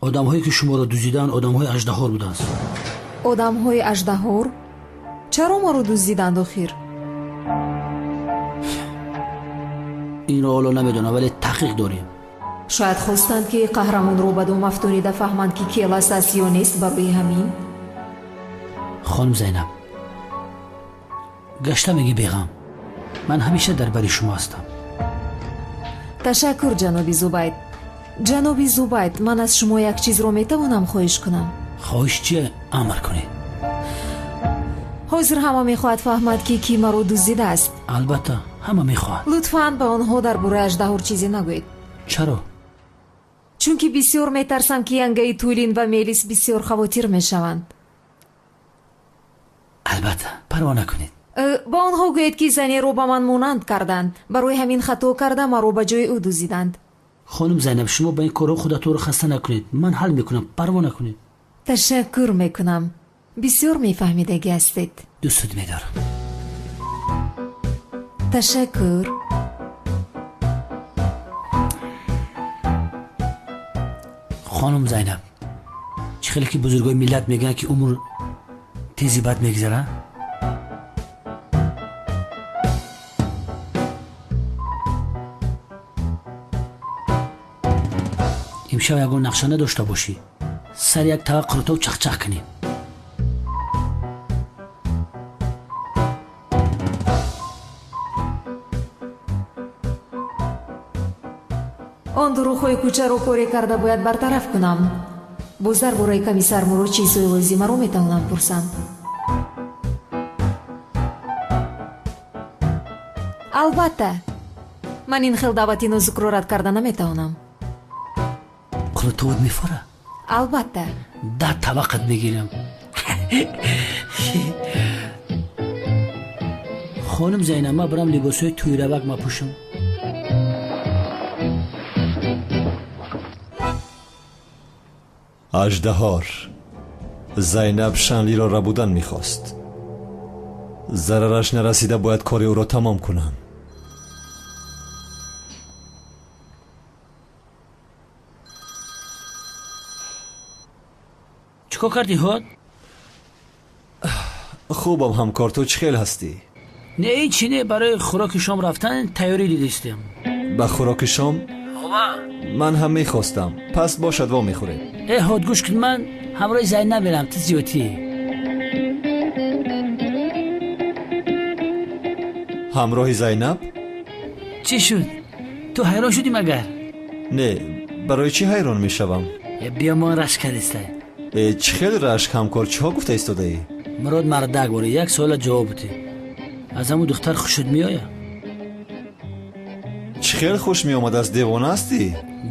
Одамҳое ки шуморо дуздиданд, одамҳои аждаҳор буданд. Одамҳои аждаҳор? Чаро маро дуздиданд охир? Инро ҳоло намедонам, вале таҳқиқ дорем. Шояд хостанд, ки қаҳрамонро ба дом афтонида фаҳманд, ки Келас аст ё нест. Барои ҳамин. Хонум Зайнаб, гашта мегӣ беғам, ман ҳамеша дар бари шумо ҳастам. Ташаккур, ҷаноби Зубайд. Ҷаноби Зубайд, ман аз шумо як чизро метавонам хоҳиш кунам? Хоҳиш чие? Амр кунед. Ҳозир ҳама мехоҳад фаҳмад, ки кӣ маро дуздидааст. Албатта, ҳама мехоҳад. Лутфан ба онҳо дар бораи аждаҳор чизе нагӯед. Чаро? Чунки бисёр метарсам, ки янгаи Тулин ва Мелис бисёр хавотир мешаванд. Албатта, парво накунед. Ба онҳо гӯед, ки занеро ба ман монанд карданд. Барои ҳамин хато карда маро ба ҷои ӯ дуздиданд. Хонум Зайнаб, шумо ба ин корҳо худатонро хаста накунед. Ман ҳал мекунам, парво накунед. Ташаккур мекунам. Бисёр мефаҳмидагӣ ҳастед. Дӯстат медорам. Ташаккур. Хонум Зайнаб, чӣ хеле ки бузургои миллат мегӯянд, ки умр тези бад мегузара? Имшаб ягон нақша надошта бошӣ, сари як тава қурутоб чақчақ кунем. Он дурӯғҳои кӯчаро коре карда бояд бартараф кунам. Боз дар бораи комиссар Мурод чизҳои лозимаро метавонам пурсам. Албатта, ман ин хел даъвати нозукро рад карда наметавонам. Қурутоват мефора? Албатта. 10 таваққат мегирам. Хонум Зайнаб, ман барам либосҳои тӯйравак мапӯшам. Аждаҳор Зайнаб Шанлиро рабудан мехост. Зарараш нарасида бояд кори ӯро тамом кунам. Чӣ кор кардӣ, ҳод? Хубам, ҳамкор, ту чӣ хел ҳастӣ? Не, ин чӣ не, барои хӯроки шом рафтан тайёрӣ дидистем. Ба хӯроки шом? Ова. Ман ҳам мехостам. Пас бошад, во мехӯрем. Э, ҳод, гӯш кун, ман ҳамроҳи Зайнаб мерам, ту зиёдтӣ. Ҳамроҳи Зайнаб? Чӣ шуд? Ту ҳайрон шудӣ магар? Не, барои чӣ ҳайрон мешавам? Э, биё, мо рашк кардистай. Э, чӣ хел рашк, ҳамкор, чиҳо гуфта истодаӣ? Мурод мардак бори, як суола ҷавоб будӣ. Аз ҳамун духтар хушуд меояд? Чӣ хел хуш меомадааст, девона ҳастӣ?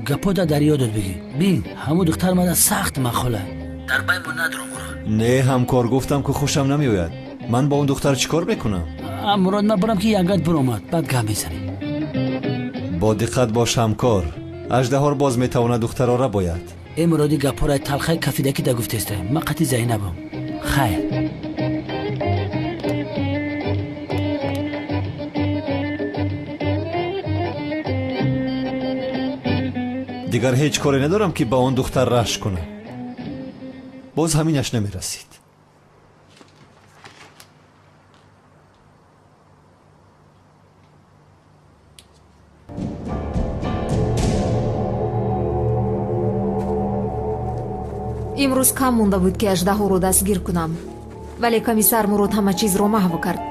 Гапода дар ёдат бигӣ. Бин, ҳамун духтар мада сахт махола. Дар бай мо надорам уро. Не, ҳамкор, гуфтам ки хушам намеояд. Ман бо он духтар чӣ кор мекунам? А, Мурод, ман бурам ки янгат биромад, баъд гап мезанем. Бо диққат бош, ҳамкор. Аждаҳор боз метавонад духтаро рабояд. Э, Муроди, гапҳоро талхаи кафидаки да гуфтестай. Ман қати Зайнабам. Хайр. Дигар ҳеҷ коре надорам, ки ба он духтар рашк кунам. Боз ҳаминаш намерасид. Имрӯз кам монда буд, ки аждаҳоро дастгир кунам, вале комиссар Мурод ҳама чизро маҳв кард.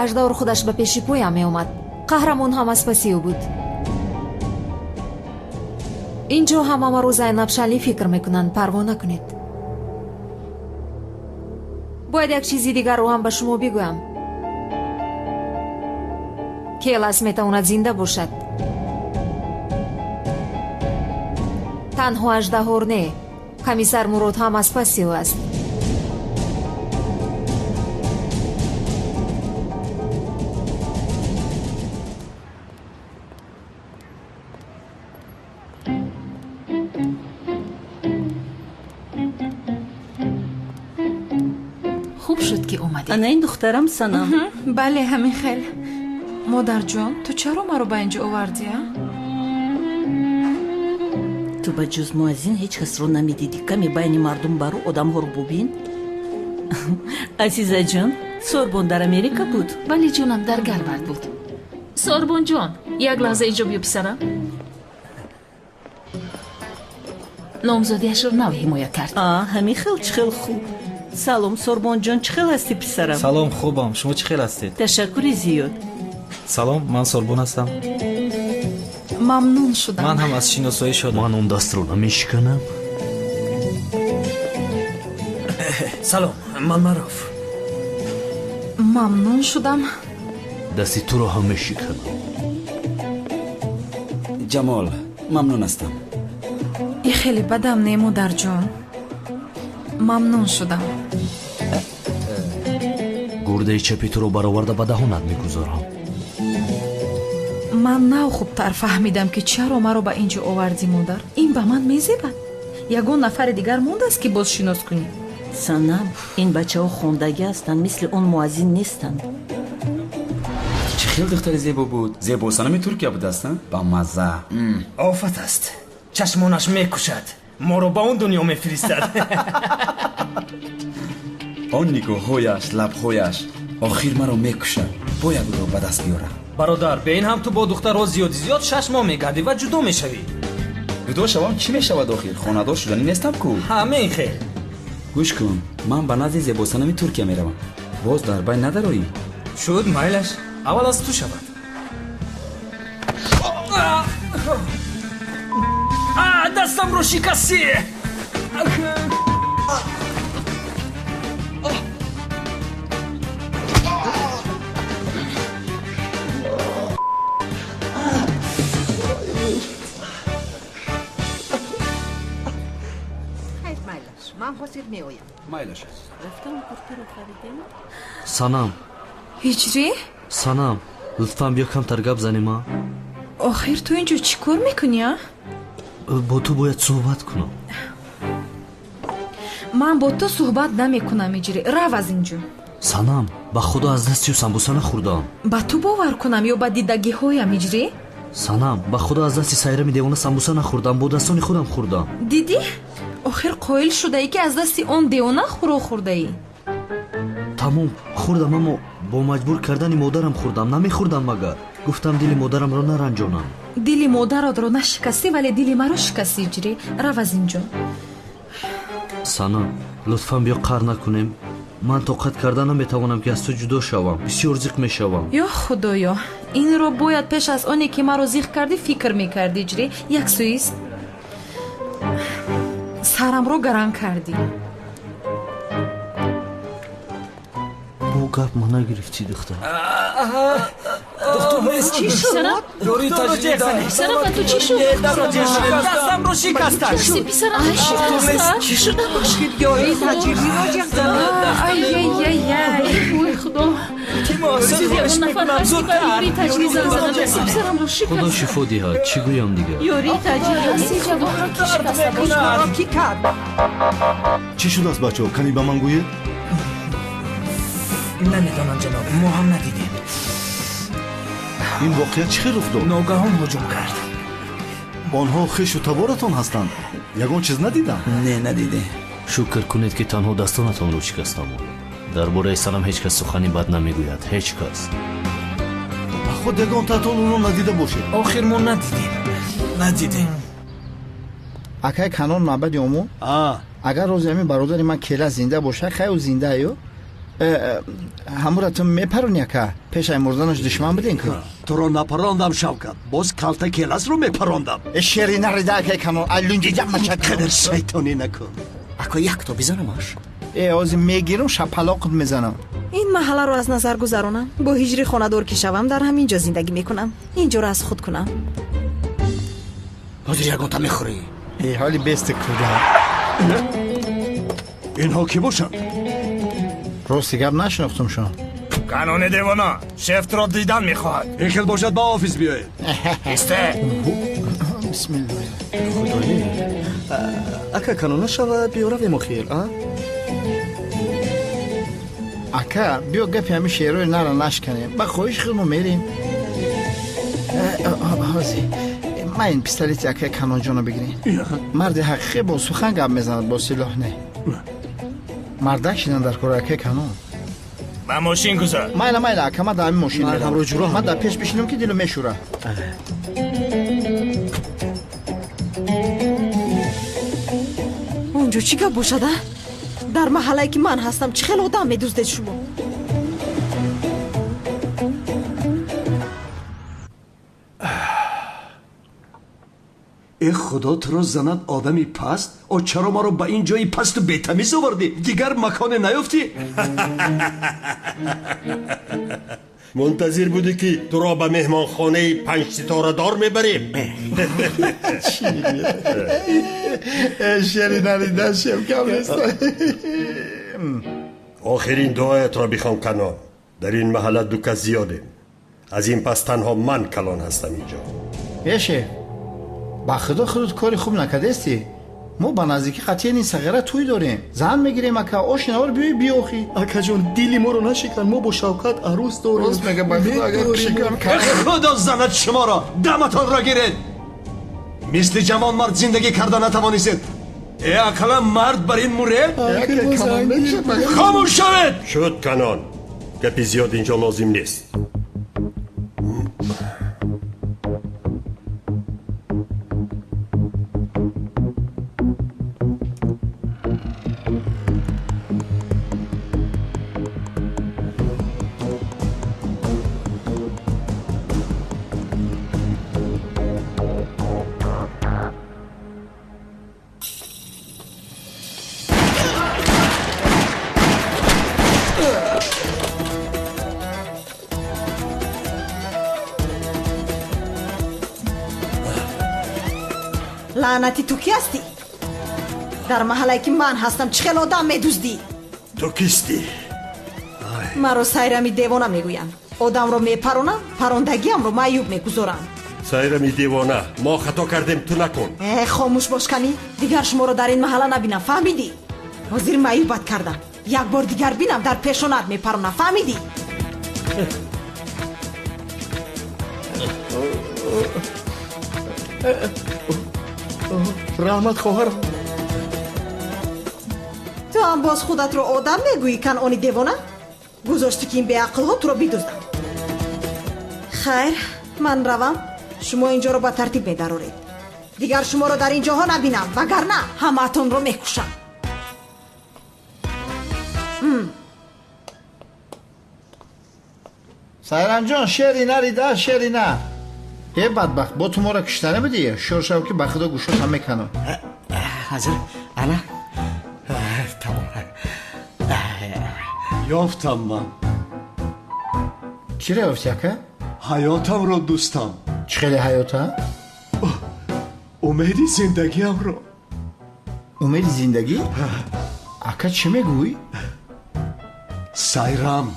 Аждаҳор худаш ба пеши поям меомад. Қаҳрамон ҳам аз паси ӯ буд. Ин ҷо ҳама маро Зайнаб Шанли фикр мекунанд, парво накунед. Бояд як чизи дигарро ҳам ба шумо бигӯям. Келас метавонад зинда бошад. Танҳо аждаҳор не, комиссар Мурод ҳам аз паси ӯ аст. Хуб шуд, ки омадед. Ана ин духтарам Санам. Бале, ҳамин хел. Модарҷон, ту чаро маро ба инҷо овардӣ, а? Ту ба ҷуз муаззин ҳеҷ касро намедидӣ. Каме байни мардум баро, одамҳоро бубин. Азизаҷон, Сорбон дар Америка буд? Бале ҷонам, дар Гарвард буд. Сорбонҷон, як лаҳза инҷо биё писарам. Номзодиашро нав ҳимоя кард. Ҳамин хел, чӣ хел хуб. Салом Сорбонҷон, чӣ хел ҳастӣ писарам? Салом, хубам. Шумо чӣ хел ҳастед? Ташаккури зиёд. Салом, ман Сорбон ҳастам. Мамнун шудам. Ман ҳам аз шиносоӣ шодам. Ман он дастро намешиканам. Салом, ман Маъруф. Мамнун шудам. Дасти туро ҳам мешиканам. Ҷамол, мамнун ҳастам. И хеле бадам не, модарҷон. Мамнун шудам. Гурдаи чапи туро бароварда ба даҳонат мегузорам. Ман нав хубтар фаҳмидам, ки чаро маро ба ин ҷо овардӣ, модар. Ин ба ман мезебад. Ягон нафари дигар мондааст, ки боз шинос кунӣ? Санам, ин бачаҳо хондагӣ ҳастанд, мисли он муаззин нестанд. Чӣ хел духтари зебо буд. Зебо санами Туркия будааст, ба мазза. Офат аст, чашмонаш мекушад, моро ба он дунё мефиристад. Он нигоҳҳояш, лабҳояш охир маро мекушад. Бояд ӯро ба даст биёрам. Бародар, бе ин ҳам ту бо духтарҳо зиёди зиёд 6 моҳ мегардӣ ва ҷудо мешавӣ. Ҷудо шавам чӣ мешавад охир? Хонадор шуданӣ нестам ку. Ҳамин хел. Гӯш кун, ман ба назди зебосанами Туркия меравам. Боз дар байн надароӣ? Шуд, майлаш. Аввал аз ту шавад. Дастамро шикастӣ. Ман ҳозир меоям. Майлаш азиз. Рафтам куртаро харидем. Санам. Ҳиҷрӣ? Санам, лутфан биё камтар гап занем, а? Охир ту инҷо чӣ кор мекунӣ, а? Бо ту бояд суҳбат кунам. Ман бо ту суҳбат намекунам, Ҳиҷрӣ. Рав аз инҷо. Санам, ба худо аз дасти ӯ самбуса нахӯрдаам. Ба ту бовар кунам ё ба дидагиҳоям, Ҳиҷрӣ? Санам, ба худо аз дасти сайрами девона самбуса нахӯрдам, бо дастони худам хӯрдам. Дидӣ? Охир қоил шудаӣ, ки аз дасти он девона хӯрок хӯрдаӣ. Тамом, хӯрдам, аммо бо маҷбур кардани модарам хӯрдам. Намехӯрдам магар. Гуфтам дили модарамро наранҷонам. Дили модаратро нашикастӣ, вале дили маро шикастӣ, Ҳиҷрӣ. Рав аз инҷо. Санам, лутфан биё қар накунем. Ман тоқат карда наметавонам, ки аз ту ҷудо шавам. Бисёр зиқ мешавам. Ё худоё, инро бояд пеш аз оне ки маро зиқ кардӣ фикр мекардӣ, Ҳиҷрӣ. Як сӯист сарамро гаранг кардӣ. Бо гап ма нагирифтӣ, духтар. Духтур нест. Чӣ шуд? Писарам, ба ту чӣ шуд? Дастамро шикастанд. Писарам, шикаста. Чӣ шуда бошид? Ёри таҷриро ҷеғ зад. Ай-яй-яй-яй. Ой худо. Худо шифо диҳад, чӣ гӯям дигар? Ёри таҷриро ки кард? Чӣ шудааст, бачаҳо? Кани ба ман гӯед? Намедонам ҷаноб, мо ҳам надидем. Ин воқеа чӣ хел рух дод? Ногаҳон ҳуҷум кард. Онҳо хешу таборатон ҳастанд? Ягон чиз надидам? Не, надидем. Шукр кунед, ки танҳо дастонатонро шикастам. Дар бораи санам ҳеҷ кас сухани бад намегӯяд, ҳеҷ кас. Ба худ ягон татон ӯро надида бошед? Охир мо надидем, надидем. Акай Канон маъбади ому, агар рози ҳамин бародари ман кела зинда бошад, хай ӯ зиндааю, ҳамура ту мепарони, ака? Пешай мурданаш душман будем ку. Туро напарондам, Шавкат, боз калта келасро мепарондам. Шери нарида, акай Канон, аллунҷиҷамача. Қадар шайтонӣ накун. Ако, якто бизанамаш. Э, ҳозир мегирам, шапалоқат мезанам. Ин маҳалларо аз назар гузаронам. Бо ҳиҷри хонадор ки шавам, дар ҳамин ҷо зиндагӣ мекунам. Ин ҷоро аз худ кунам. Ҳозир ягонта мехӯрӣ. Э, ҳоли бести куда. Инҳо кӣ бошанд? Рости гап, нашинохтумшон. Канони девона шефтро дидан мехоҳад. Ин хел бошад, ба офис биёед. Исте. Бисмиллоҳ. Худоӣ, ака Канон, нашавад, биё равем охир, а? Ака, биё гапи ҳамин шеърои нара нашканем. Ба хоҳиши худ мо мерем. Ҳозир Ман ин пистолети акай Канонҷонро бигирем. Марди ҳақиқӣ бо сухан гап мезанад, бо силоҳ не. Мардак шидан дар кори акай Канон. Ба мошин гузар. Майла, майла, ака, ман дар ҳамин мошин меравам. Ман дар пеш бишинам, ки дилу мешӯра. Он ҷо чӣ гап бошад, а? Дар маҳаллае ки ман ҳастам, чӣ хел одам медуздед шумо? Э худо туро занад, одами паст! О чаро маро ба ин ҷои пасту бетамиз овардӣ? Дигар маконе наёфтӣ? Мунтазир будӣ, ки туро ба меҳмонхонаи панҷситорадор мебарем. Шери нарида шевкам нест. Охирин дуоятро бихон, Канон. Дар ин маҳалла ду кас зиёдем. Аз ин пас танҳо ман калон ҳастам инҷо. Э шеф, ба худо, худот кори хуб накардестӣ. Мо ба наздикӣ қатъиян ин сағира тӯй дорем, зан мегирем, ака. Ошинавор биёй, биёхӣ. Акаҷон, дили моро нашикан, мо бо Шавкат арӯс дорем. Рост мега, ба худо, агар шикан. Худо занад шуморо, даматонро гиред! Мисли ҷавонмард зиндагӣ карда натавонистед. Э ақаллан мард бар ин муред. Хомӯш шавед! Шуд, Канон, гапи зиёд инҷо лозим нест. Лаънати, ту ки ҳастӣ? Дар маҳаллае ки ман ҳастам, чӣ хел одам медуздӣ? Ту кистӣ? Маро Сайрами девона мегӯянд. Одамро мепаронам, парондагиамро маъюб мегузорам. Сайрами девона, мо хато кардем, ту накун. Э, хомӯш бош, канӣ. Дигар шуморо дар ин маҳалла набинам, фаҳмидӣ? Ҳозир маъюбат кардам, як бор дигар бинам, дар пешонат мепаронам, фаҳмидӣ? Раҳмат, хоҳарам. Ту ҳам боз худатро одам мегӯӣ, Канони девона? Гузоштӣ, ки ин беақлҳо туро бидузданд. Хайр, ман равам, шумо ин ҷоро ба тартиб медароред. Дигар шуморо дар ин ҷоҳо набинам, вагарна ҳамаатонро мекушам. Сайрамҷон, шери нарида, шери на. Э бадбахт, бо ту моро кишта набудӣ? Ҳушёр шав, ки ба худо гӯшотам меканам. Ҳазир, ана, тамом. Ёфтам ман. Чиро ёфтӣ, ака? Ҳаётамро, дӯстам. Чӣ хеле ҳаёта? Умеди зиндагиамро. Умеди зиндагӣ? Ака, чӣ мегӯӣ? Сайрам,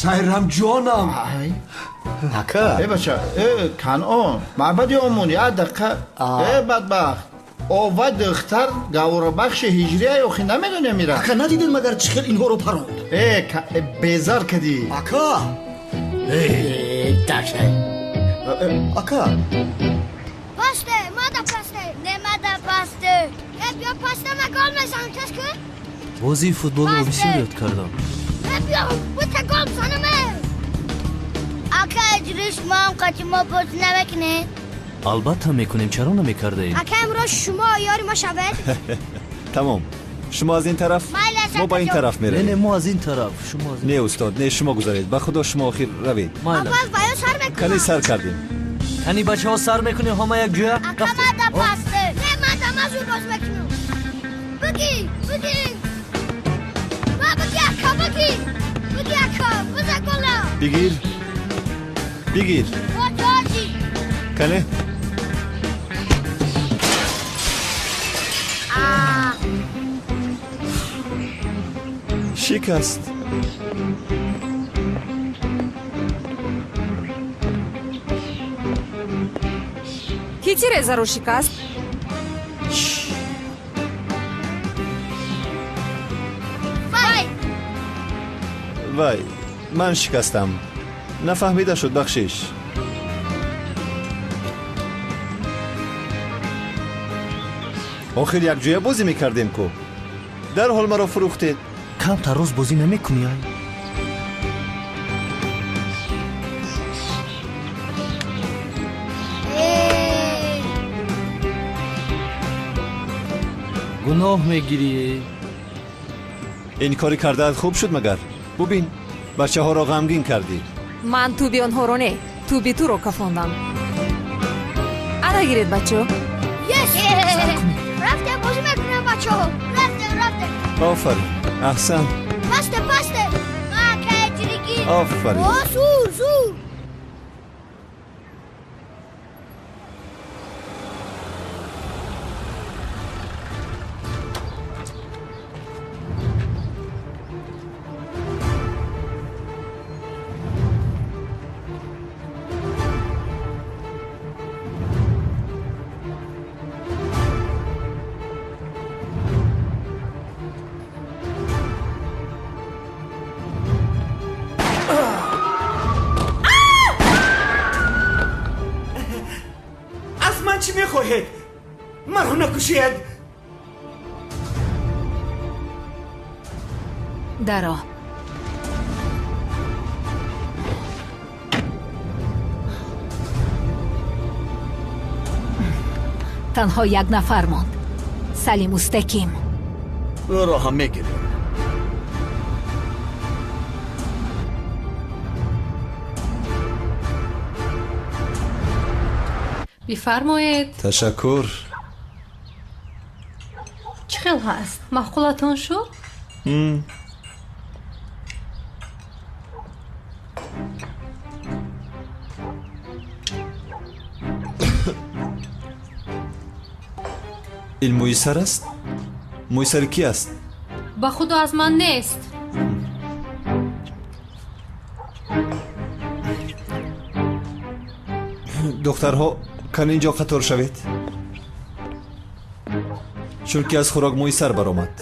Сайрам ҷонам. Ака. Э бача, э Канон, маъбади омон, як дақиқа. Э бадбахт, ова духтар гаворабахши ҳиҷрия, охи намедонем ира. Ака, надидед магар, чӣ хел инҳоро паронд? Э, безар кадӣ. Ака. Ака. Пасте, мада пасте, не мада пасте. Э биё пасте, ма гол мезанам, тез кун. Бозии футболро бисёр ёд кардам. Э биё, бута гол бизанам. Ака, иҷриш моам қати мо бозӣ намекунед? Албатта мекунем, чаро намекардаем? Ака, имрӯз шумо ёри мо шавед. Тамом, шумо аз ин тараф, мо ба ин тараф меравем. Не, не, мо аз ин тараф, шумо аз. Не, устод, не, шумо гузаред, ба худо, шумо охир равед. Аввал ба ё сар мекунам. Кани, сар кардем. Кани, бачаҳо, сар мекунем ҳама якҷоя. Ака, мада пасте, не мада, ма зуд боз мекунам. Бигӣ, бигӣ, ма бигӣ, ака, бигӣ, бигӣ, ака, биза гола. Бигир, бигир. Кане. Шикаст. Ки тирезаро шикаст? Вай! Вай, ман шикастам. Нафаҳмида шуд, бахшиш. Охир якҷоя бозӣ мекардем ку. Дарҳол маро фурӯхтед. Камтар рост бозӣ намекунӣ ай? Гуноҳ мегирӣ. Ин кори кардаат хуб шуд магар? Бубин, бачаҳоро ғамгин кардӣ. Ман туби онҳоро не, туби туро кафондам. Ана гиред, бачаҳо. Рафтем, бозӣ мекунем, бачаҳо. Рафтем, рафтем. Офарин, аҳсан. Пасте, пасте. Акай ҷиригӣ. Офарин. О, зур, зур. Ман чӣ мехоҳед? Маро накушед. Даро. Танҳо як нафар монд. Салим Устаким. Ӯро ҳам мегирем. Бифармоед. Ташаккур. Чӣ хел ҳаст? Маъқулатон шуд? Ин мӯи сар аст? Мӯи сари кӣ аст? Ба худо аз ман нест. Духтарҳо, кан инҷо қатор шавед, чунки аз хӯрок мӯи сар баромад.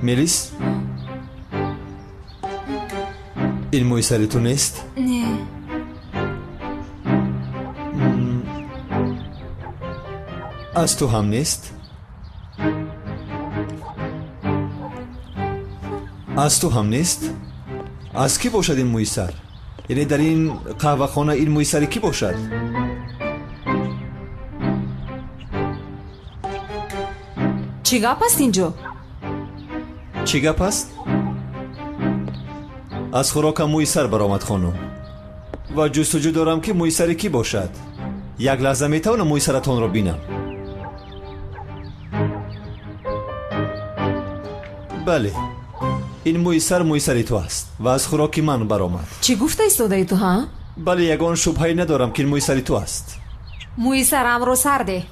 Мелис, ин мӯи сари ту нест? Не. Аз ту ҳам нест? Аз ту ҳам нест? Аз кӣ бошад ин мӯи сар? Яъне дар ин қаҳвахона ин мӯи сари кӣ бошад? Чӣ гап аст инҷо? Чӣ гап аст? Аз хӯрокам мӯи сар баромад, хонум, ва ҷустуҷӯ дорам, ки мӯи сари кӣ бошад. Як лаҳза метавонам мӯи саратонро бинам? Бале, ин мӯи сар мӯи сари ту аст ва аз хӯроки ман баромад. Чӣ гуфта истодаи ту, ҳа? Бале, ягон шубҳае надорам, ки ин мӯи сари ту аст. Мӯи сарамро сар деҳ.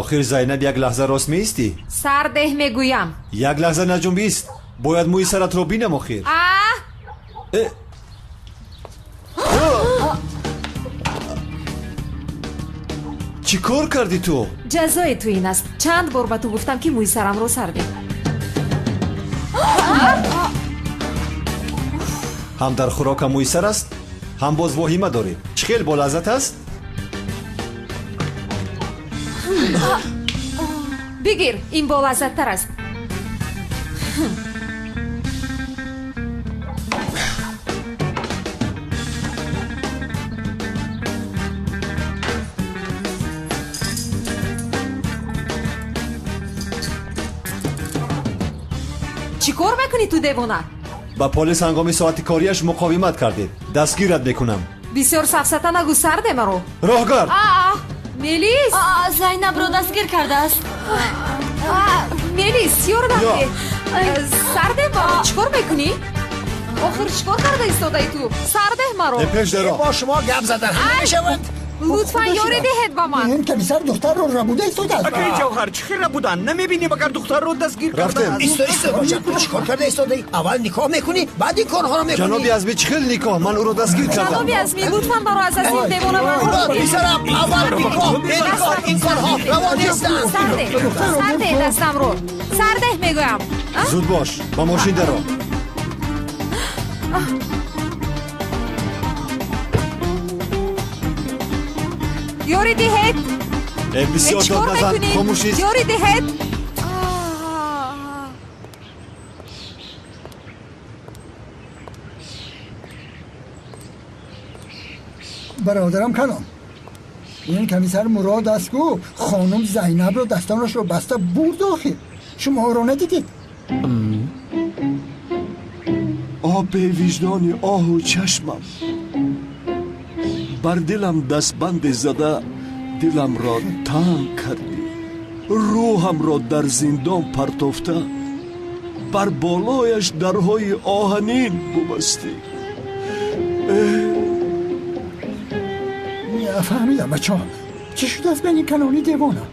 Охир Зайнаб, як лаҳза рост меистӣ? Сар деҳ мегӯям. Як лаҳза наҷунбист. Бояд мӯи саратро бинам охир. А? Чӣ кор кардӣ ту? Ҷазои ту ин аст. Чанд бор ба ту гуфтам, ки мӯи сарамро сар деҳ. Ҳам дар хӯрокам мӯи сар аст, ҳам боз воҳима доред. Чӣ хел болаззат аст? Бигир, ин болаззаттар аст. Чӣ кор мекунӣ ту, девона? Ба полис ҳангоми соати кориаш муқовимат кардед. Дастгират мекунам. Бисёр сафсата нагӯ, сарде маро. Роҳгард! Мелис! Зайнабро дастгир кардааст. Мелис, ёрдам деҳ. Сардеҳ маро. Чӣ кор мекунӣ? Охир чӣ кор карда истодаи ту? Сардеҳ маро. Пеш даро. Бо шумо гап задан ҳам намешавад. Лутфан ёрӣ диҳед ба ман. Ин комиссар духтарро рабуда истодааст. Акаи Ҷавҳар, чӣ хел рабудан? Намебинӣ, магар духтарро дастгир кардааст? Исто, исто, бача, чӣ кор карда истодаӣ? Аввал никоҳ мекунӣ, баъд ин корҳоро мекунӣ. Ҷаноби Азмӣ, чӣ хел никоҳ? Ман ӯро дастгир кардам. Ҷаноби Азмӣ, лутфан маро аз ин девона бархӯрд. Писарам, аввал никоҳ, беникоҳ ин корҳо раво нестанд. Сардеҳ, сардеҳ дастамро. Сардеҳ мегӯям. Зуд бош, ба мошин даро. Ёрӣ диҳед. Бисёр Чӣ кор дод назан, мекунӣ? хомӯш ист. Ёрӣ диҳед. Бародарам Канон, ин комиссар Мурод аст ку хонум Зайнабро дастонашро баста бурд. Охир шумо ӯро надидед? О бевиҷдони оҳу чашмам, бар дилам дастбанде зада, диламро танг кардӣ, рӯҳамро дар зиндон партофта, бар болояш дарҳои оҳанин бубастӣ. Фаҳмидам, бачаҳо, чӣ шудааст байни Канони девона?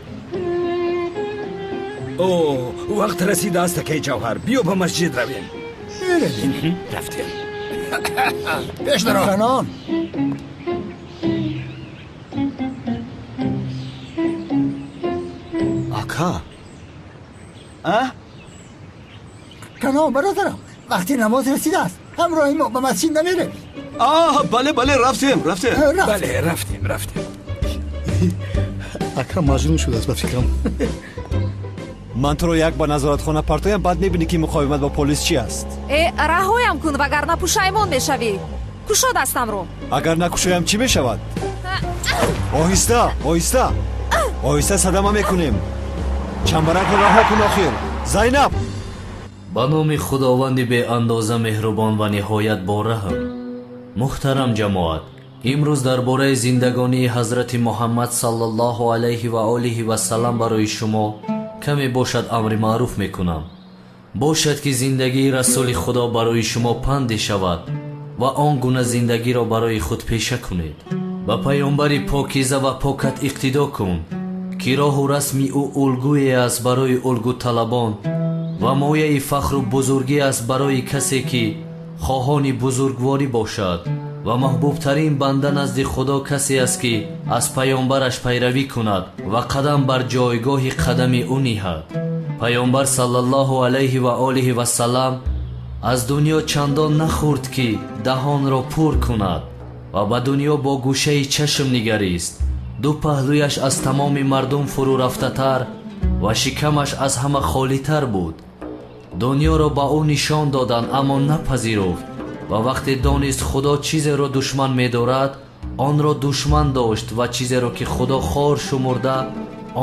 О, вақт расидааст, акаи Ҷавҳар, биё ба масҷид равем. Меравем. Рафтем. Пеш даро, Канон. Ака. А? Канон, бародарам, вақти намоз расидааст, ҳамроҳи мо ба масҷид намеравӣ? Аҳ, бале, бале, рафтем, рафтем. Бале, рафтем, рафтем. Ака маҷнун шудааст, ба фикрам. Ман туро як ба назоратхона партоям, баъд мебинӣ, ки муқовимат ба полис чи аст. Э, раҳоям кун, вагарна пушаймон мешавӣ. Кушо дастамро. Агар накушоям, чӣ мешавад? Оҳиста, оҳиста, оҳиста, садама мекунем. Чамбаракро раҳо кун охир, Зайнаб. Ба номи Худованди беандоза меҳрубон ва ниҳоят бораҳм. Муҳтарам ҷамоат, имрӯз дар бораи зиндагонии ҳазрати Муҳаммад саллаллоҳу алайҳи ва олиҳи васалам барои шумо каме бошад амри маъруф мекунам. Бошад, ки зиндагии расули Худо барои шумо панде шавад ва он гуна зиндагиро барои худ пеша кунед. Ба паёмбари покиза ва покат иқтидо кун, ки роҳу расми ӯ улгӯе аст барои улгӯталабон ва мояи фахру бузургӣ аст барои касе, ки хоҳони бузургворӣ бошад. Ва маҳбубтарин банда назди Худо касе аст, ки аз паёмбараш пайравӣ кунад ва қадам бар ҷойгоҳи қадами ӯ ниҳад. Паёмбар саллаллоҳу алайҳи ва олиҳи васалам аз дунё чандон нахӯрд, ки даҳонро пур кунад, ва ба дунё бо гӯшаи чашм нигарист. Ду паҳлӯяш аз тамоми мардум фурӯрафтатар ва шикамаш аз ҳама холитар буд. Дунёро ба ӯ нишон доданд, аммо напазируфт. Ва вақте донист Худо чизеро душман медорад, онро душман дошт, ва чизеро, ки Худо хор шумурда,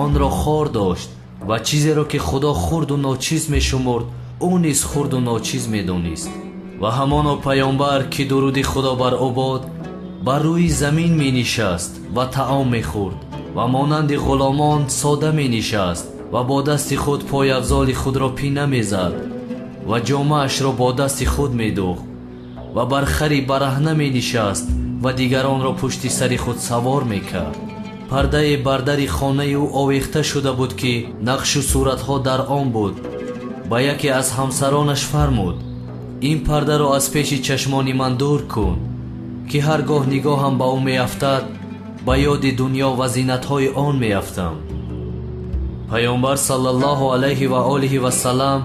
онро хор дошт, ва чизеро, ки Худо хурду ночиз мешумурд, ӯ низ хурду ночиз медонист. Ва ҳамоно паёмбар, ки дуруди Худо бар ӯ бод, бар рӯи замин менишаст ва таом мехӯрд ва монанди ғуломон сода менишаст ва бо дасти худ пойафзоли худро пина мезад ва ҷомаашро бо дасти худ медӯхт ва бар хари бараҳна менишаст ва дигаронро пушти сари худ савор мекард. Пардае бар дари хонаи ӯ овехта шуда буд, ки нақшу суратҳо дар он буд. Ба яке аз ҳамсаронаш фармуд: ин пардаро аз пеши чашмони ман дур кун, ки ҳар гоҳ нигоҳам ба ӯ меафтад, ба ёди дунё ва зинатҳои он меафтам. Паёмбар саллаллоҳу алайҳи ва олиҳи васалам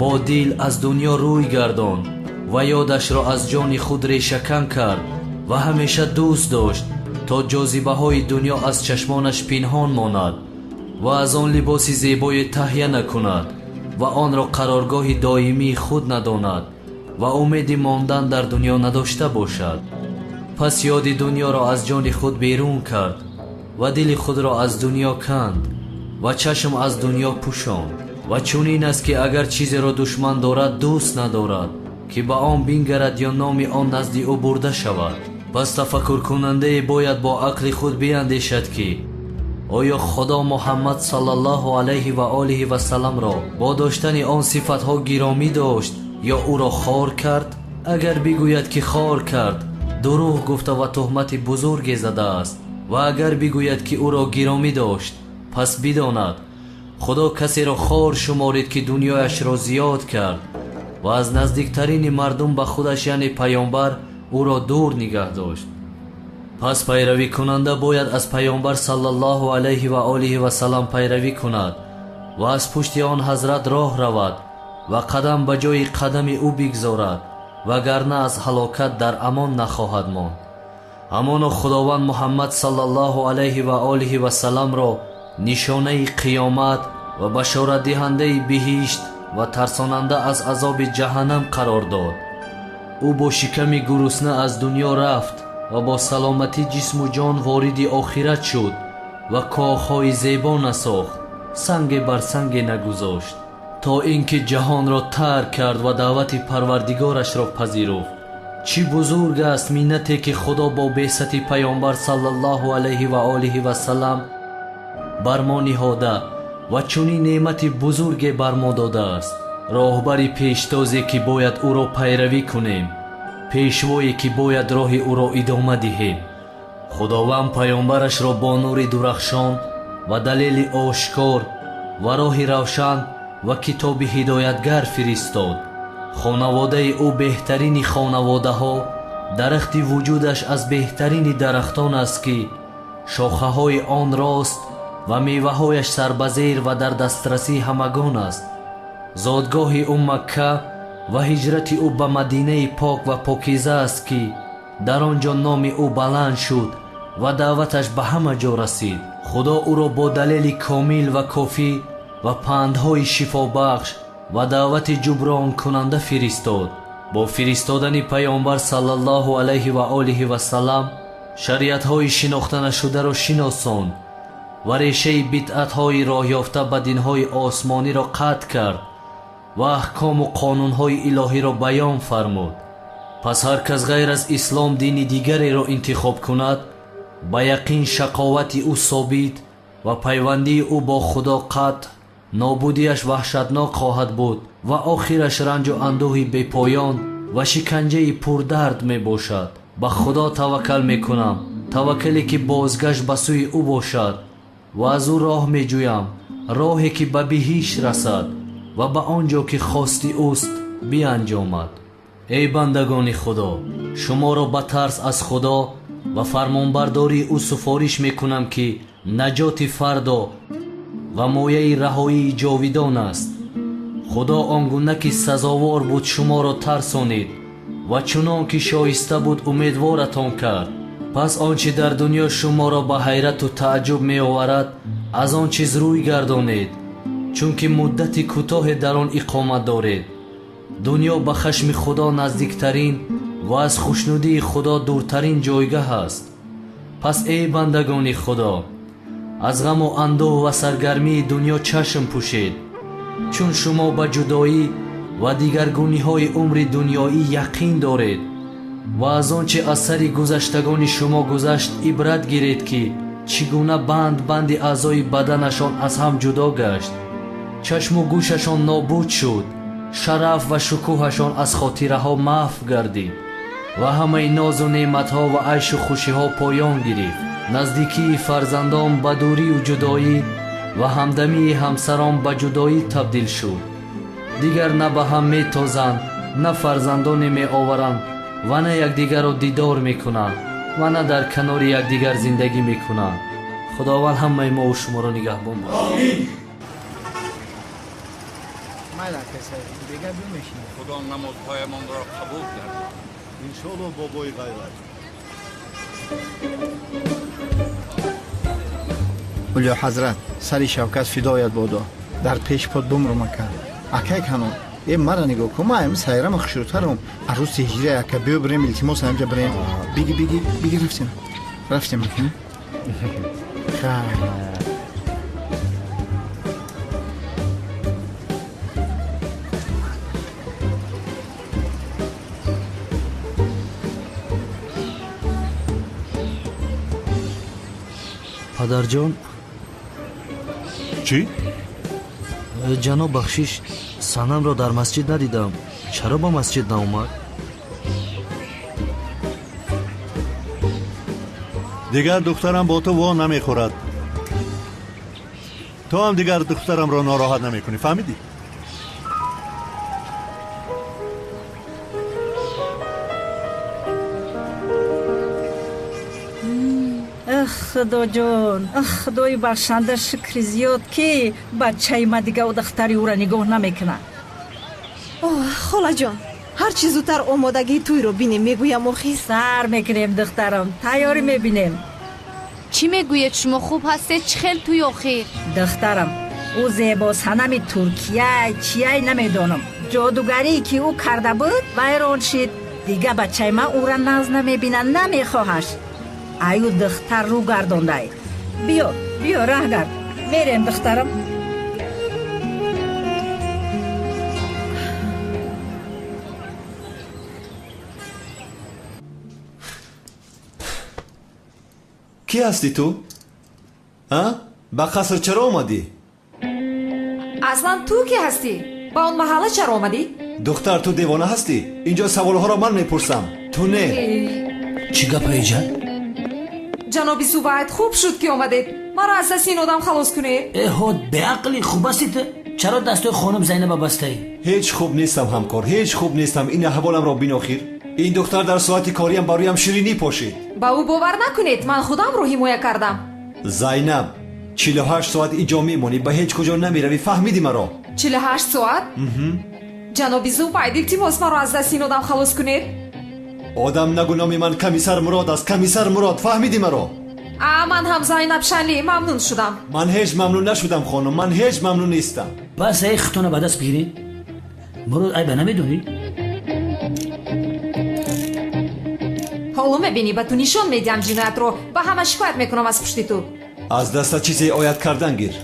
бо дил аз дунё рӯй гардонд ва ёдашро аз ҷони худ решакан кард ва ҳамеша дӯст дошт, то ҷозибаҳои дунё аз чашмонаш пинҳон монад ва аз он либоси зебое таҳия накунад ва онро қароргоҳи доимии худ надонад ва умеди мондан дар дунё надошта бошад. Пас ёди дунёро аз ҷони худ берун кард ва дили худро аз дунё канд ва чашм аз дунё пӯшонд. Ва чунин аст, ки агар чизеро душман дорад, дӯст надорад, ки ба он бингарад ё номи он назди ӯ бурда шавад. Пас тафаккуркунандае бояд бо ақли худ биандешад, ки оё Худо Муҳаммад саллаллоҳу алайҳи ва олиҳи васалламро бо доштани он сифатҳо гиромӣ дошт ё ӯро хор кард? Агар бигӯяд, ки хор кард, дурӯғ гуфта ва туҳмати бузурге задааст. Ва агар бигӯяд, ки ӯро гиромӣ дошт, пас бидонад, Худо касеро хор шуморид, ки дунёяшро зиёд кард ва аз наздиктарини мардум ба худаш, яъне паёмбар, ӯро дур нигаҳ дошт. Пас пайравикунанда бояд аз паёмбар саллаллоҳу алайҳи ва олиҳи васалам пайравӣ кунад ва аз пушти он ҳазрат роҳ равад ва қадам ба ҷои қадами ӯ бигзорад, вагарна аз ҳалокат дар амон нахоҳад монд. Ҳамоно Худованд Муҳаммад саллаллоҳу алайҳи ва олиҳи васалламро Нишонаи қиёмат ва башоратдиҳандаи биҳишт ва тарсонанда аз азоби ҷаҳаннам қарор дод. Ӯ бо шиками гурусна аз дунё рафт ва бо саломатӣ ҷисму ҷон вориди охират шуд ва коҳҳои зебо насохт, санге бар санге нагузошт, то ин ки ҷаҳонро тарк кард ва даъвати парвардигорашро пазируфт. Чӣ бузург аст миннате ки Худо бо беъсати Паёмбар саллаллоҳу алайҳи ва олиҳи васаллам бар мо ниҳода ва чунин неъмати бузурге бар мо додааст. Роҳбари пештозе ки бояд ӯро пайравӣ кунем, пешвое ки бояд роҳи ӯро идома диҳем. Худованд паёмбарашро бо нури дурахшон ва далели ошкор ва роҳи равшан ва китоби ҳидоятгар фиристод. Хонаводаи ӯ беҳтарини хонаводаҳо, дарахти вуҷудаш аз беҳтарини дарахтон аст ки шохаҳои он рост ва меваҳояш сарбазер ва дар дастрасии ҳамагон аст. Зодгоҳи ӯ Макка ва ҳиҷрати ӯ ба Мадинаи пок ва покиза аст ки дар он ҷо номи ӯ баланд шуд ва даъваташ ба ҳама ҷо расид. Худо ӯро бо далели комил ва кофӣ ва пандҳои шифобахш ва даъвати ҷубронкунанда фиристод. Бо фиристодани Паёмбар саллаллоҳу алайҳи ва олиҳи васаллам шариатҳои шинохтанашударо шиносонд ва решаи бидъатҳои роҳёфта ба динҳои осмониро қатъ кард ва аҳкому қонунҳои илоҳиро баён фармуд. Пас ҳар кас ғайр аз ислом дини дигареро интихоб кунад, ба яқин шақовати ӯ собит ва пайвандии ӯ бо Худо қатъ, нобудиаш ваҳшатнок хоҳад буд ва охираш ранҷу андӯҳи бепоён ва шиканҷаи пурдард мебошад. Ба Худо таваккал мекунам, таваккале ки бозгашт ба сӯи ӯ бошад ва аз ӯ роҳ меҷӯям, роҳе ки ба биҳишт расад ва ба он ҷо ки хости ӯст бианҷомад. Эй бандагони Худо, шуморо ба тарс аз Худо ва фармонбардории ӯ суфориш мекунам ки наҷоти фардо ва мояи раҳоии ҷовидон аст. Худо он гуна ки сазовор буд шуморо тарсонид ва чунон ки шоиста буд умедворатон кард. Пас он чи дар дунё шуморо ба ҳайрату тааҷҷуб меоварад, аз он чиз рӯй гардонед, чунки муддати кӯтоҳе дар он иқомат доред. Дунё ба хашми Худо наздиктарин ва аз хушнудии Худо дуртарин ҷойгаҳ аст. Пас эй бандагони Худо, аз ғаму андӯҳ ва саргармии дунё чашм пӯшед, чун шумо ба ҷудоӣ ва дигаргуниҳои умри дунёӣ яқин доред ва аз он чи аз сари гузаштагони шумо гузашт ибрат гиред ки чӣ гуна банд банди аъзои баданашон аз ҳам ҷудо гашт, чашму гӯшашон нобуд шуд, шараф ва шукӯҳашон аз хотираҳо маҳв гардид ва ҳамаи нозу неъматҳо ва айшу хушиҳо поён гирифт. Наздикии фарзандон ба дурию ҷудоӣ ва ҳамдамии ҳамсарон ба ҷудоӣ табдил шуд. Дигар на ба ҳам метозанд, на фарзандоне меоваранд ва на якдигарро дидор мекунанд ва на дар канори якдигар зиндагӣ мекунанд. Худованд ҳамаи мову шуморо нигаҳбон бошад. Худо намозҳоямонро қабул кард. Иншоалло бобои ғайрат. Улё ҳазрат, сари Шавкат фидоят бодо. Дар пеш под бумрум ака. Акай канон, э мара нигоҳ кун, ман ами сайрама хушрӯтарам. Арӯси ҳиҷра ака, биё бирем, илтимос ҳамҷа бирем. Биги, биги, биги, рафтем. Рафтем ака. Хай. Падарҷон. Чӣ? Ҷаноб бахшиш, Санамро дар масҷид надидам. Чаро ба масҷид наомад? Дигар духтарам бо ту во намехӯрад. Ту ҳам дигар духтарамро нороҳат намекунӣ, фаҳмидӣ? Худоҷон, худои бахшанда, шукри зиёд ки бачаи ма дига духтари ӯра нигоҳ намекунад. Холаҷон, ҳар чӣ зудтар омодагии тӯйро бинем, мегӯям охир. Сар мекунем, духтарам, тайёрӣ мебинем. Чӣ мегӯед шумо хуб ҳастед? Чӣ хел туй охир? Духтарам, ӯ зебосанами Туркияй, чияй намедонам. Ҷодугарӣ ки ӯ карда буд, вайрон шид. Дига бачаи ман ӯра нағз намебинад, намехоҳаш. Аю духтар рӯ гардондай. Биё, биё, раҳ гард. Мерем, духтарам. Кӣ ҳастӣ ту? А? Ба қаср чаро омадӣ? Аслан ту кӣ ҳастӣ? Ба он маҳалла чаро омадӣ? Духтар, ту девона ҳастӣ? Инҷо саволҳоро ман мепурсам, ту не. Чӣ гапа иҷа? Ҷаноби Зубайд, хуб шуд ки омадед. Маро аз дасти ин одам халос кунед. Эҳо, беақлӣ, хуб ҳастӣ ту? Чаро дастои хонум Зайнаба бастаӣ? Ҳеҷ хуб нестам, ҳамкор, ҳеҷ хуб нестам. Ин аҳволамро бин охир. Ин духтар дар соати кориам ба рӯям ширинӣ пошид. Ба ӯ бовар накунед, ман худамро ҳимоя кардам. Зайнаб, 48 соат инҷо мемонӣ, ба ҳеҷ куҷо намеравӣ, фаҳмидӣ маро? 48 соат? Ҷаноби Зубайд, илтимос, маро аз дасти ин одам халос кунед. Одам нагӯ, номи ман комиссар Мурод аст, комиссар Мурод, фаҳмидӣ маро? А ман ҳам Зайнаб Шанли, мамнун шудам. Ман ҳеҷ мамнун нашудам, хонум, ман ҳеҷ мамнун нестам. Бас, эй хитона ба даст бигиред. Мурод, айба намедонӣ? Ҳоло мебинӣ, ба ту нишон медиҳам ҷиноятро, ба ҳама шикоят мекунам аз пушти ту. Аз даста чизе ояд кардан гир.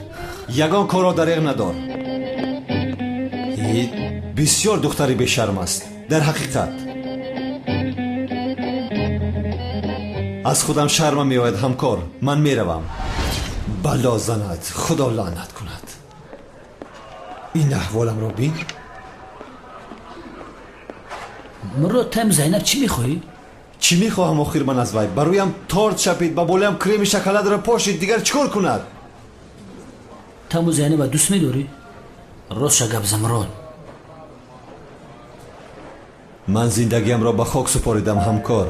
Ягон корро дареғ надор. Бисёр духтари бешарм аст, дар ҳақиқат. Аз худам шармам меояд, ҳамкор. Ман меравам. Бало занад, худо лаънат кунад. Ин аҳволамро бин. Мурод, тайм Зайнаб чӣ мехоҳӣ? Чӣ мехоҳам охир ман аз вай? Ба рӯям торт чапид, ба болоям креми шоколадро пошид, дигар чӣ кор кунад? Таму Зайнаба дӯст медорӣ? Ростша гап зан, Мурод. Ман зиндагиамро ба хок супоридам, ҳамкор.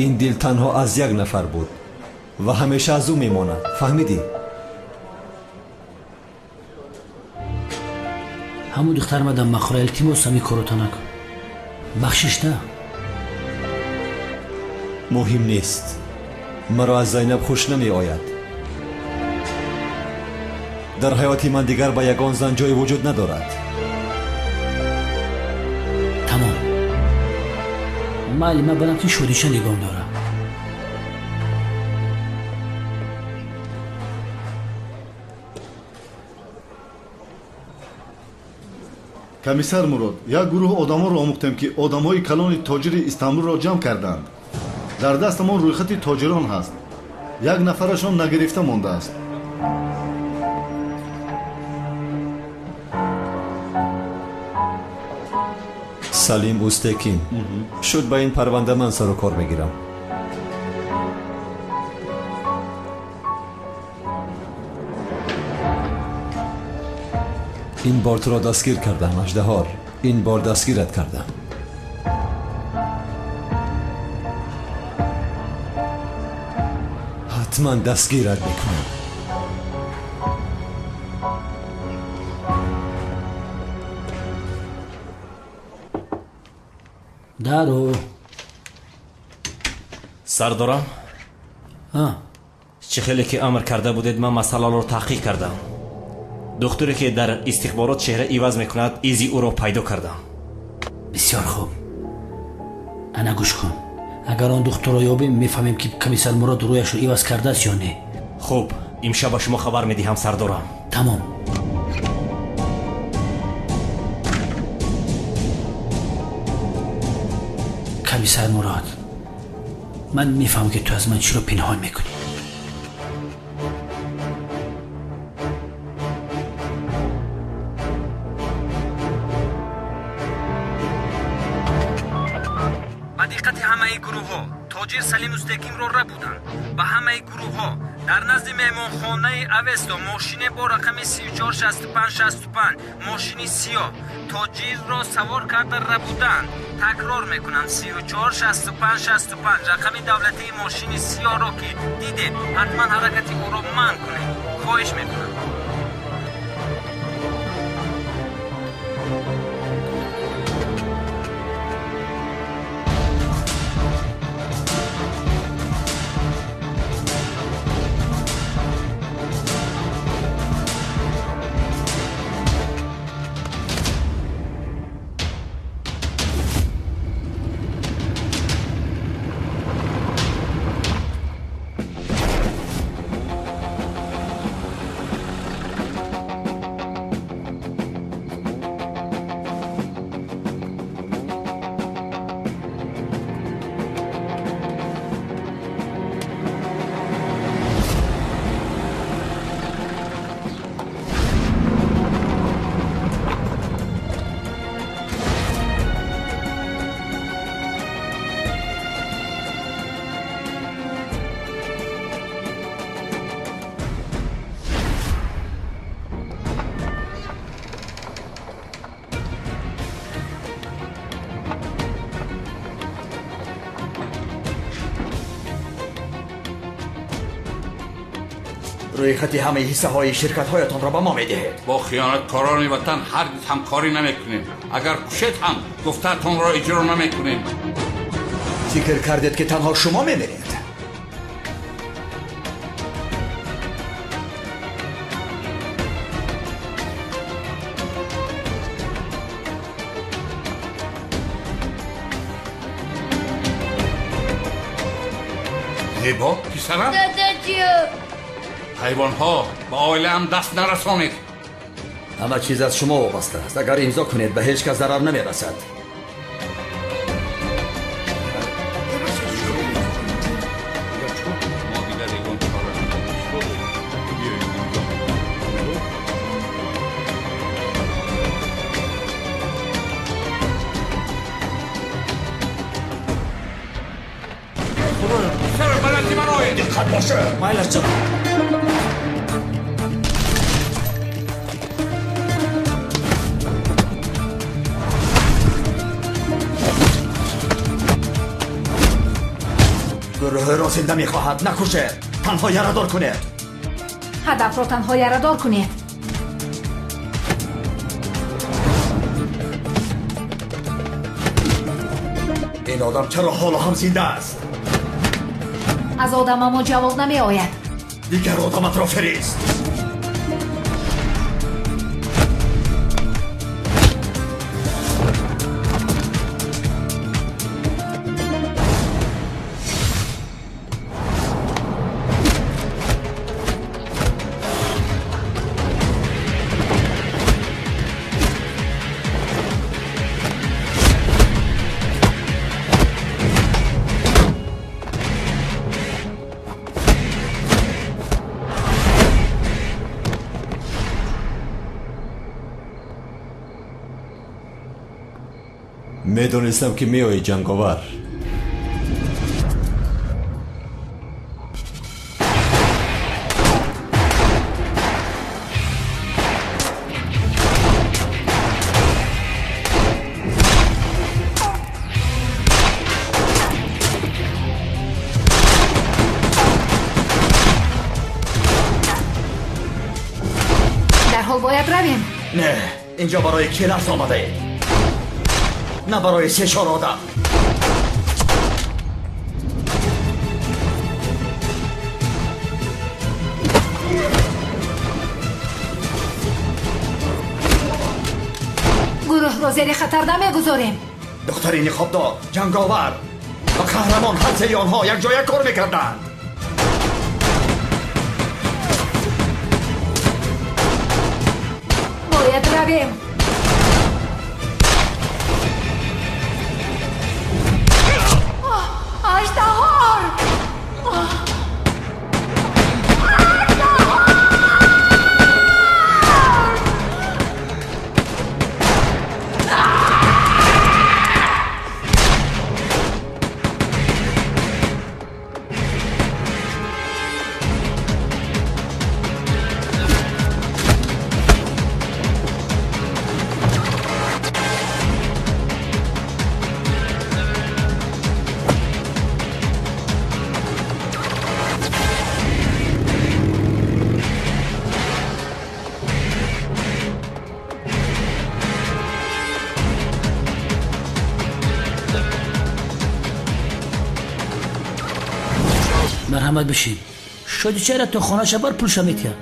Ин дил танҳо аз як нафар буд ва ҳамеша аз ӯ мемонад. Фаҳмидӣ? Ҳамун духтар мадам махӯра, илтимос, ҳамин корото накун. Бахшиш да. Муҳим нест. Маро аз Зайнаб хуш намеояд. Дар ҳаёти ман дигар ба ягон зан ҷое вуҷуд надорад. Тамом. Майли, ман барам ки шодиша нигоҳ дорам. Комиссар Мурод, як гурӯҳ одамонро омӯхтем, ки одамҳои калони тоҷири Истанбулро ҷамъ карданд. Дар дастамон рӯйхати тоҷирон ҳаст. Як нафарашон нагирифта мондааст. Салим Устекин. Шуд, ба ин парванда ман сару кор мегирам. Ин бор туро дастгир кардам, аждаҳор. Ин бор дастгират кардам. Ҳатман дастгират мекунам. Даро. Сардорам? Чӣ хеле ки амр карда будед, ман масъаларо таҳқиқ кардам. Духтуре ки дар истихборот чеҳра иваз мекунад, изи ӯро пайдо кардам. Бисёр хуб. Ана гӯш кун. Агар он духтурро ёбем, мефаҳмем ки комиссар Мурод рӯяшро иваз кардааст ё не. Хуб, имшаб ба шумо хабар медиҳам, сардорам. Тамом. Комиссар Мурод, ман мефаҳмам ки ту аз ман чиро пинҳон мекунӣ. Ба диққати ҳамаи гурӯҳҳо, тоҷир Салим Устекинро рабуданд. Ба ҳамаи гурӯҳҳо, дар назди меҳмонхонаи Авесто мошине бо рақами 346565, мошини сиёҳ, тоҷирро савор карда рабуданд. Такрор мекунам, 346565 рақами давлатии мошини сиёҳро ки дидед, ҳатман ҳаракати ӯро манъ кунед. Хоҳиш мекунам. Рӯйхати ҳамаи ҳиссаҳои ширкатҳоятонро ба мо медиҳед. Бо хиёнаткорони ватан ҳаргиз ҳамкорӣ намекунем. Агар кушед ҳам гуфтаатонро иҷро намекунем. Фикр кардед, ки танҳо шумо мемиред? Зебо, писарам? Дадаҷон! Ҳайвонҳо, ба оилаам даст нарасонед. Ҳама чиз аз шумо вобаста аст. Агар имзо кунед, ба ҳеҷ кас зарар намерасад. Мо дигар ягон чора надорем. Биёед имзо мекунем. Худоё, чаро ба назди ман оед? Диққат бошед! Майлаш, ҷаноб. Гурӯҳро зинда мехоҳад, накушед, танҳо ярадор кунед. Ҳадафро танҳо ярадор кунед. Ин одам чаро ҳоло ҳам зинда аст? Аз одамамо ҷавоб намеояд. Дигар одаматро фирист. Медонистам, ки меоӣ, ҷанговар. Дарҳол бояд равем. Не, инҷо барои келас омадаед, на барои се-чор одам. Гурӯҳро зери хатар намегузорем. Духтари ниқобдор, ҷанговар ва қаҳрамон, ҳар сеи онҳо якҷоя кор мекарданд. Бояд равем. Аждаҳор! Марҳамат, бишин. Шоди чара то хонаша бар, пулша метиҳад.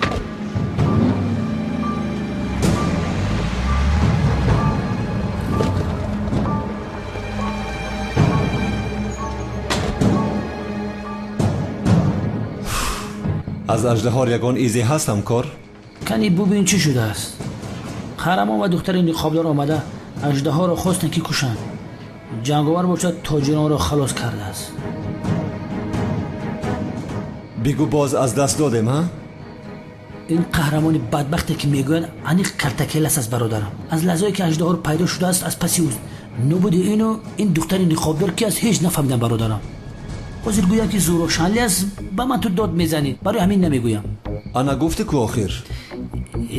Аз аждаҳор ягон изе ҳаст, ҳамкор? Кани бубин, чӣ шудааст. Қаҳрамон ва духтари ниқобдор омада аждаҳоро хостанд, ки кушанд. Ҷанговар бошад, тоҷиронро халос кардааст. Бигӯ, боз аз даст додем, ҳа? Ин қаҳрамони бадбахте, ки мегӯянд, аниқ картакелас аст, бародарам. Аз лаҳзае ки аждаҳор пайдо шудааст, аз паси ӯст. Нобуди ину ин духтари ниқобдор ки аст, ҳеҷ нафаҳмидам, бародарам. Ҳозир гӯям, ки зӯрошанли аст, ба ман ту дод мезанӣ, барои ҳамин намегӯям. Ана гуфтӣ ку охир.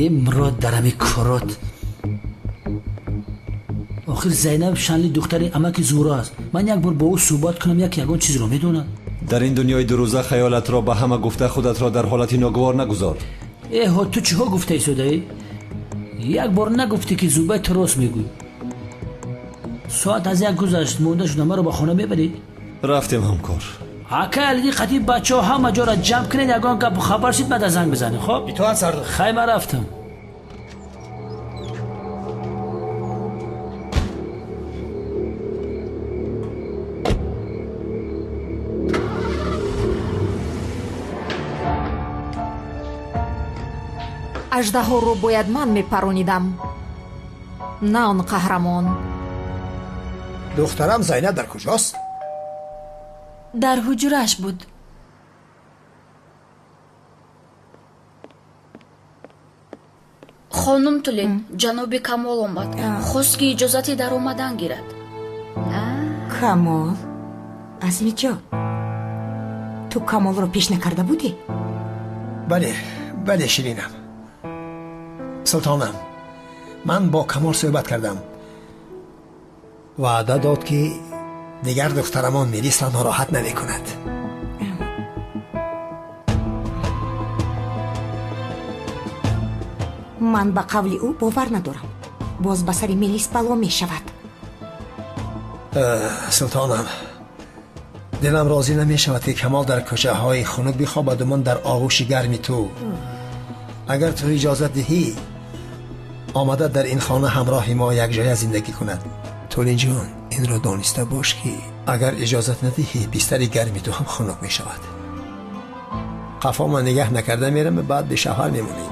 Э, Мурод, дар ҳами корот охир Зайнаб Шанли духтари амаки Зӯро аст. Ман як бор бо ӯ суҳбат кунам, як ягон чизро медонад. Дар ин дунёи дурӯза хаёлатро ба ҳама гуфта худатро дар ҳолати ногувор нагузор. Эҳо, ту чиҳо гуфта истодаӣ? Як бор нагуфтӣ, ки Зубайр, ту рост мегӯӣ. Соат аз 1 гузашт, монда шуда, маро ба хона мебарӣ? Рафтем, ҳамкор. Акай Алидин, қатъи бачаҳо ҳама ҷоро ҷамъ кунед, ягон гапу хабар шид, баъда занг бизанед. Хоб, итоат, сардор. Хай, ман рафтам. Аждаҳоро бояд ман мепаронидам, на он қаҳрамон. Духтарам Зайнаб дар куҷост? Дар ҳуҷрааш буд. Хонум Тулин, ҷаноби Камол омад, хост, ки иҷозати даромадан гирад. Камол? Азмиҷон, ту Камолро пеш накарда будӣ? Бале, бале, ширинам. Султонам, ман бо Камол суҳбат кардам. Ваъда дод, ки дигар духтарамон Мелисро нороҳат намекунад. Ман ба қавли ӯ бовар надорам. Боз ба сари Мелис бало мешавад. Султонам, дилам розӣ намешавад, ки Камол дар кӯчаҳои хунук бихобаду ман дар оғӯши гарми ту. Агар ту иҷозат диҳӣ, омада дар ин хона ҳамроҳи мо якҷоя зиндагӣ кунад. Тулинҷон, инро дониста бош, ки агар иҷозат надиҳӣ, бистари гарми ту ҳам хунук мешавад. Қафо ман нигаҳ накарда мерам, баъд бешавҳар мемонӣ.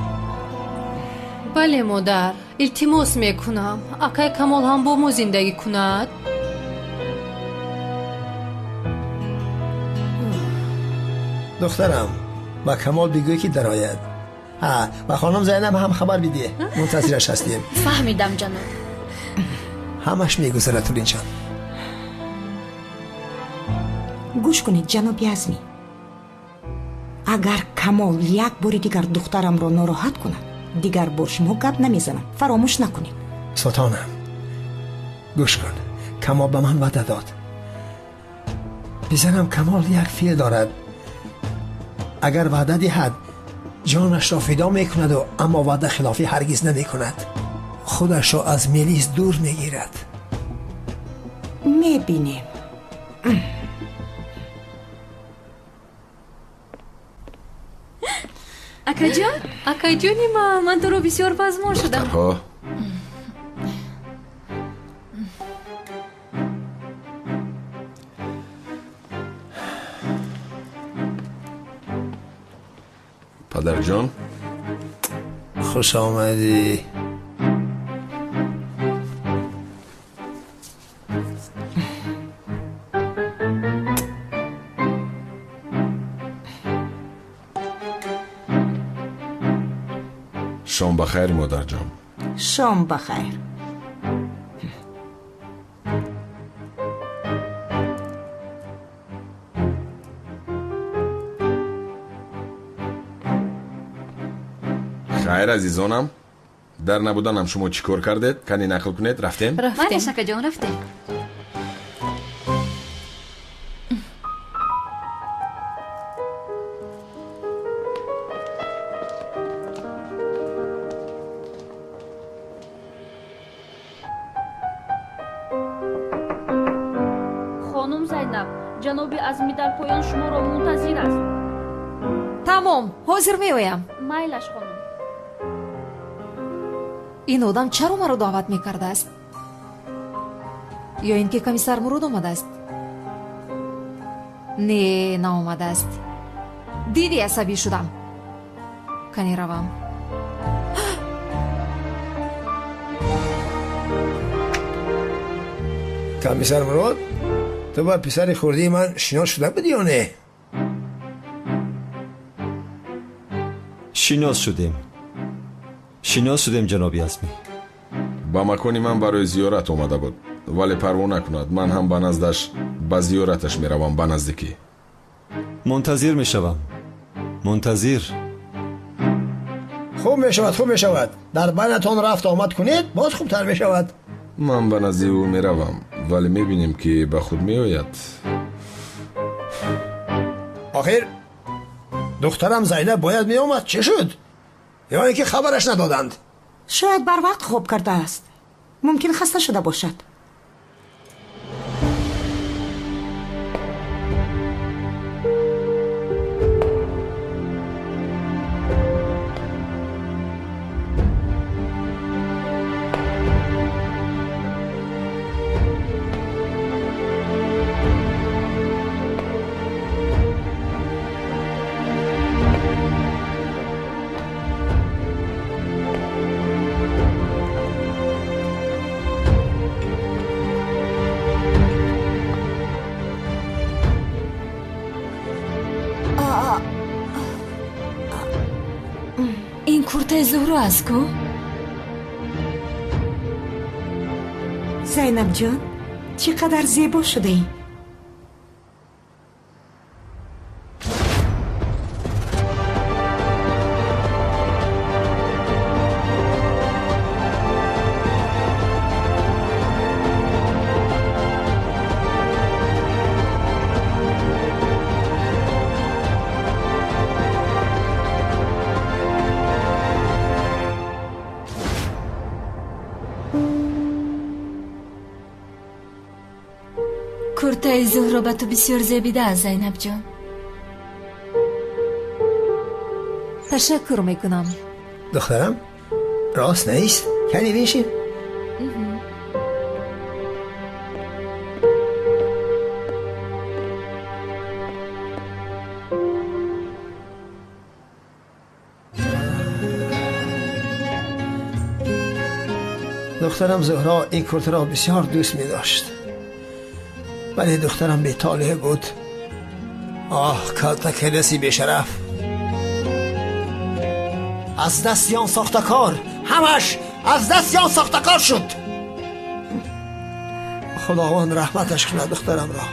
Бале, модар, илтимос мекунам, акай Камол ҳам бо мо зиндагӣ кунад. Духтарам, ба Камол бигӯй, ки дарояд. Ҳа, ба хонум Зайнаб ҳам хабар бидиҳ, мунтазираш ҳастем. Фаҳмидам, ҷаноб. Ҳамаш мегузарад, Тулинҷон. Гӯш кунед, ҷаноби Азмӣ, агар Камол як бори дигар духтарамро нороҳат кунад, дигар бо шумо гап намезанам, фаромӯш накунед. Султонам, гӯш кун, Камол ба ман ваъда дод. Бизанам, Камол як феъл дорад: агар ваъда диҳад, ҷонашро фидо мекунаду, аммо ваъда хилофӣ ҳаргиз намекунад. Худашро аз Мелис дур мегирад. Мебинем. Акаҷон, акаҷони ман, ман туро бисёр пазмон шудам. Духтарҳо. Падарҷон. Хуш омадӣ. Шом ба хайр, модарҷон. Шом ба хайр. Хайр, азизонам, дар набуданам шумо чӣ кор кардед? Кани нақл кунед. Рафтем? Рафтем, акаҷон, рафтем. Хонум Зайнаб, ҷаноби Азмӣ дар поён шуморо мунтазир аст. Тамом, ҳозир меоям. Майлаш, хонум. Ин одам чаро маро даъват мекардааст? Ё ин ки комиссар Муруд омадааст? Не, наомадааст. Диди, асабӣ шудам. Кани равам. Комиссар Муруд, ту ба писари хурдии ман шинос шуда будӣ ё не? Шинос шудем, шинос шудем, ҷаноби Азмӣ. Ба макони ман барои зиёрат омада буд, вале парво накунад, ман ҳам ба наздаш ба зиёраташ меравам ба наздикӣ. Мунтазир мешавам, мунтазир. Хуб мешавад, хуб мешавад. Дар байнатон рафт омад кунед, боз хубтар мешавад. Ман ба назди ӯ меравам, вале мебинем, ки ба худ меояд. Охир духтарам Зайнаб бояд меомад. Чӣ шуд? Ё ин ки хабараш надоданд? Шояд барвақт хоб кардааст. Мумкин хаста шуда бошад. Ин куртаи Зуҳро аст ку? Зайнабҷон, чӣ қадар зебо шудаӣ! Куртаи Зуҳро ба ту бисёр зебидааст, Зайнабҷон. Ташаккур мекунам. Духтарам, рост нест? Кани бишин. Духтарам Зуҳро ин куртаро бисёр дӯст медошт. Вале духтарам бетолеъ буд. Оҳ, калтакеласи бешараф! Аз дасти он сохтакор, ҳамаш аз дасти он сохтакор шуд. Худованд раҳматаш кунад духтарамро.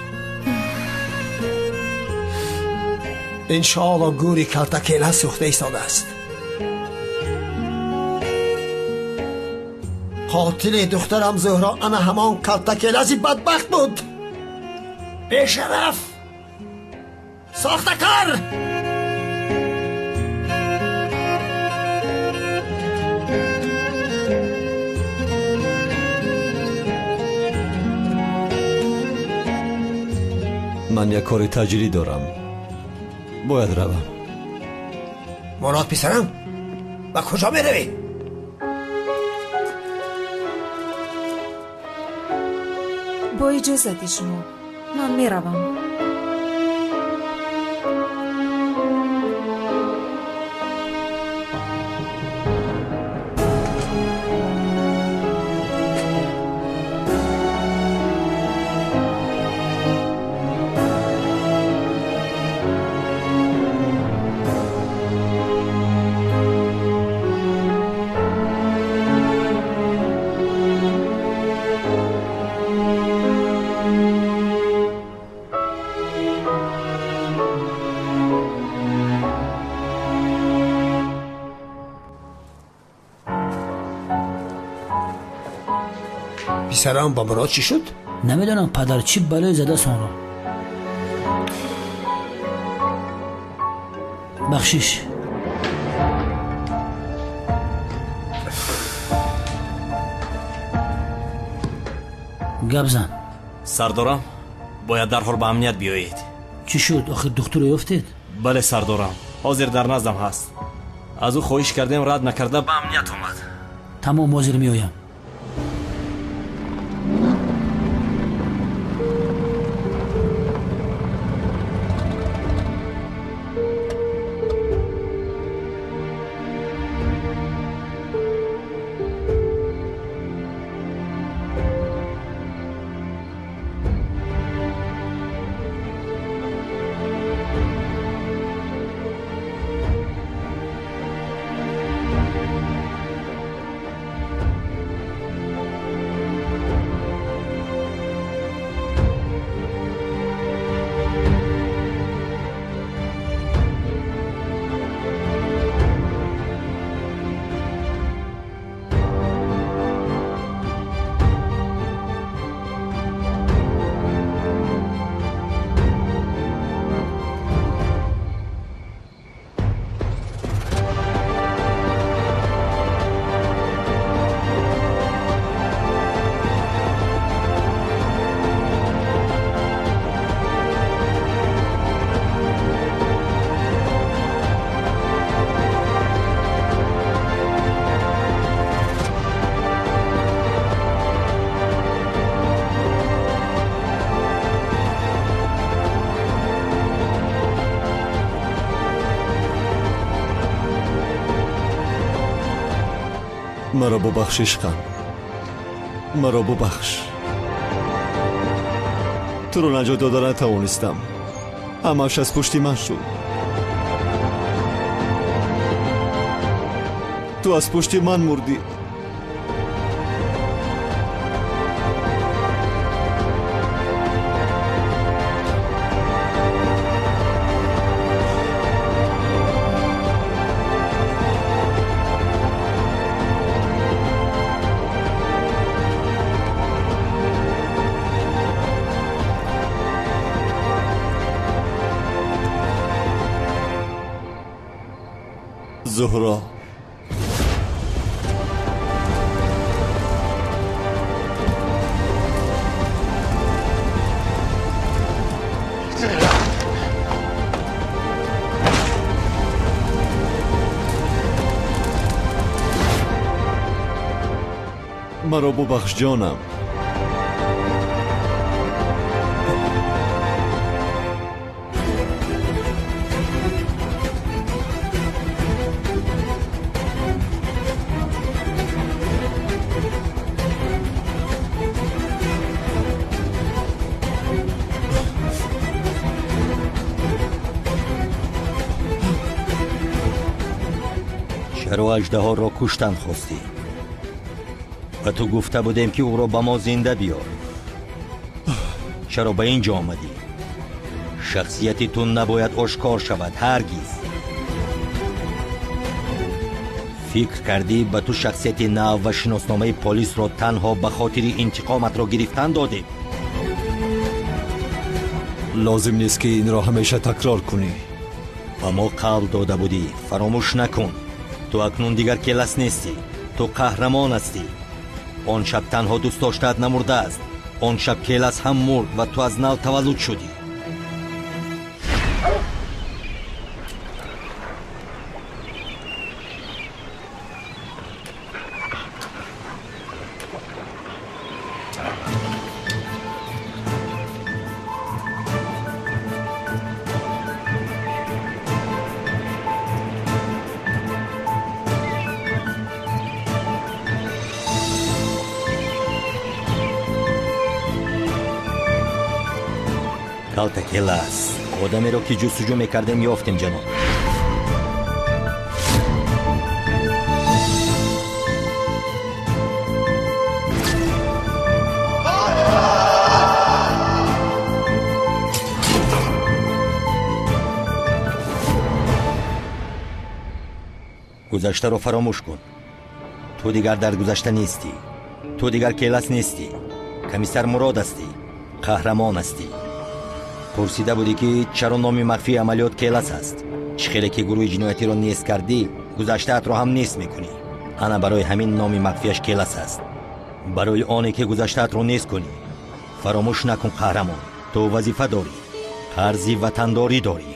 Иншоалло гӯри калтакелас сӯхта истодааст. Қотили духтарам Зуҳро ана ҳамон калтакеласи бадбахт буд. Бешараф! Сохтакор! Ман як кори таҷрӣ дорам. Бояд равам. Мурод писарам, ба куҷо меравӣ? Бо иҷозати шумо ман меравам. Писарам ба Мурод чӣ шуд? Намедонам падар, чӣ балое задааст онро. Бахшиш. Гап зан. Сардорам, бояд дарҳол ба амният биёед. Чӣ шуд? Охир духтуро ёфтед? Бале сардорам, ҳозир дар наздам ҳаст. Аз ӯ хоҳиш кардем, рад накарда ба амният омад. Тамом, ҳозир меоям. Маро бубахш, ишқам, маро бубахш. Туро наҷот дода натавонистам. Ҳамааш аз пушти ман шуд. Ту аз пушти ман мурдӣ. Зуҳро, маро бубахш, ҷонам. Чаро аждаҳоро куштан хостӣ? Ба ту гуфта будем, ки ӯро ба мо зинда биёр. Чаро ба ин ҷо омадӣ? Шахсияти ту набояд ошкор шавад ҳаргиз. Фикр кардӣ, ба ту шахсияти нав ва шиносномаи полисро танҳо ба хотири интиқоматро гирифтан додем? Лозим нест, ки инро ҳамеша такрор кунӣ. Ба мо қавл дода будӣ, фаромӯш накун. Ту акнун дигар Келас нестӣ, ту қаҳрамон ҳастӣ. Он шаб танҳо дӯстдоштаат намурдааст, он шаб Келас ҳам мурд ва ту аз нав таваллуд шудӣ. Калта Келас, одамеро ки ҷустуҷӯ мекардем, ёфтем, ҷаноб. Гузаштаро фаромӯш кун. Ту дигар дар гузашта нестӣ. Ту дигар Келас нестӣ. Комиссар Мурод ҳастӣ, қаҳрамон ҳастӣ. Пурсида будӣ, ки чаро номи махфии амалиёт Келас аст. Чӣ хеле ки гурӯҳи ҷиноятиро нест кардӣ, гузаштаатро ҳам нест мекунӣ. Ана барои ҳамин номи махфияш Келас аст, барои оне ки гузаштаатро нест кунӣ. Фаромӯш накун, қаҳрамон, ту вазифа дорӣ, қарзи ватандорӣ дорӣ.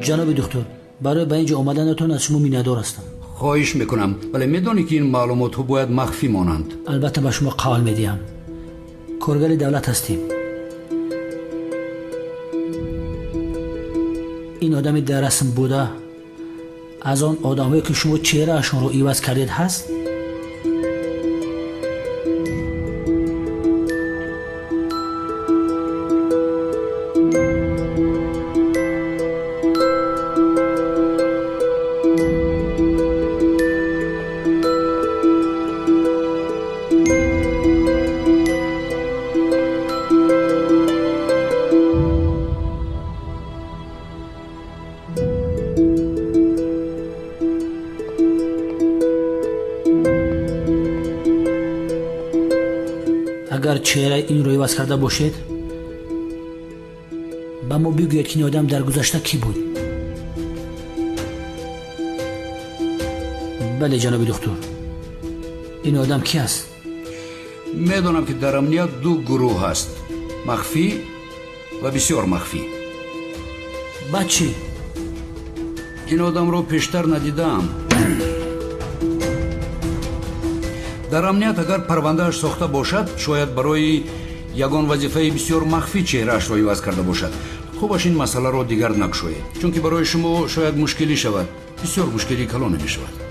Ҷаноби духтур, барои ба ин ҷо омаданатон аз шумо миннатдор ҳастам. Хоҳиш мекунам, вале медонӣ, ки ин маълумотҳо бояд махфӣ монанд. Албатта, ба шумо қавл медиҳам. Коргари давлат ҳастем. Ин одами дар расм буда аз он одамҳое, ки шумо чеҳраашонро иваз кардед, ҳаст? Агар чеҳраи инро иваз карда бошед, ба мо бигӯед, ки ин одам дар гузашта кӣ буд. Бале, ҷаноби духтур, ин одам кӣ аст? Медонам, ки дар амният ду гурӯҳ ҳаст: махфӣ ва бисёр махфӣ. Баъд чӣ? Ин одамро пештар надидаам. Дар амният агар парвандааш сохта бошад, шояд барои ягон вазифаи бисёр махфӣ чеҳраашро иваз карда бошад. Хубаш ин масъаларо дигар накушоед, чунки барои шумо шояд мушкилӣ шавад, бисёр мушкилии калоне мешавад.